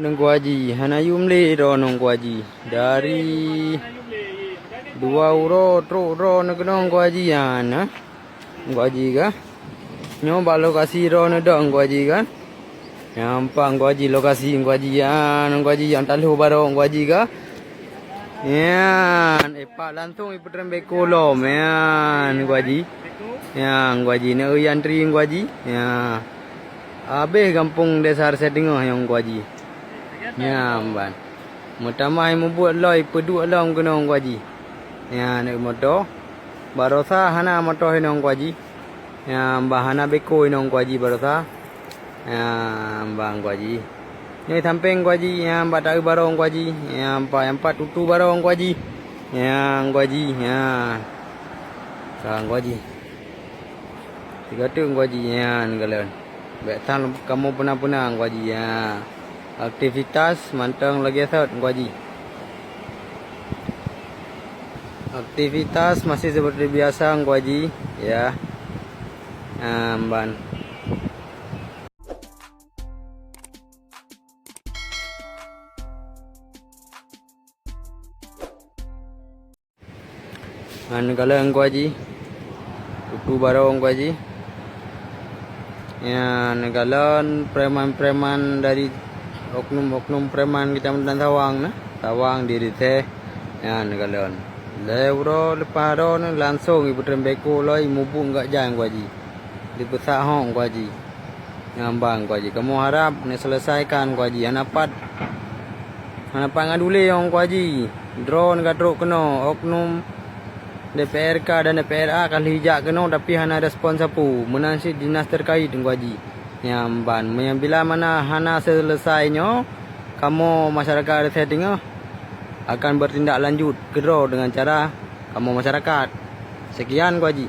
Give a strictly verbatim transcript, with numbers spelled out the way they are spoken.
Teungku Haji, hana yum lé droeneuh Teungku Haji. Dari dua uroe trok droeneuh keunoe Teungku Haji, ya na. Teungku Haji ka. Nyoe bak lokasi droeneuh dok Teungku Haji kan. Nyan pat Teungku Haji lokasi Teungku Haji, ya Teungku Haji nyang taloh baroe Teungku Haji ka. Nyan, eh, pat langsong ipeutrön beko lom. Nyan Teungku Haji. Nyan Teungku Haji, na antri Teungku Haji. Nyan. Habéh gampông Desa Reusée Teungoh nyoe Teungku Haji. Nyan ban. Meutamah mubuet lom, peuduek lom keunoe Teungku Haji. Nyan aneuk moto. Baroesa hana moto inoe Teungku Haji. Nyan bah hana beko inoe Teungku Haji baroesa. Nyan bah Teungku Haji. Nyoe sampéng Teungku Haji, nyan bak taeu baroe Teungku Haji. Nyan pat, nyan pat tutu baroe Teungku Haji. Nyan Teungku Haji, nyan. Ka Teungku Haji. Sigoe teuk Teungku Haji, nyan kalon. Bék tan kamoe peuna-peuna Teungku Haji, ya. Aktivitas mantong lagée sot Teungku Haji. Aktivitas masih seperti biasa Teungku Haji, ya. Nyan ban. Nyan kalon Teungku Haji. Tutu baroe Teungku Haji. Nyan kalon preman-preman dari oknum-oknum preman kita meunan Tawang na. Tawang di Reusée. Nyan kalon. Lhée uroe leupah droeneuh langsong ipeutrön beko lom, imubuet ngon jak Teungku Haji. Dipeusak hok Teungku Haji. Nyan ban Teungku Haji. Kamoe harab neuseuleusaika Teungku Haji. Hana pat, hana pat ngadue lé Teungku Haji. Droeneuh ka trok keunoe, oknum D P R K dan D P R A ka lheueh jak keunoe tapi hana respon sapeue. Meunan cit dinas terkait Teungku Haji. Nyan ban. Meunyoe bila mana hana seuleusoe nyoe, kamoe masyarakat Reusée Teungoh akan bertindak lanjut keudroe dengan cara kamoe masyarakat. Sekian Teungku Haji.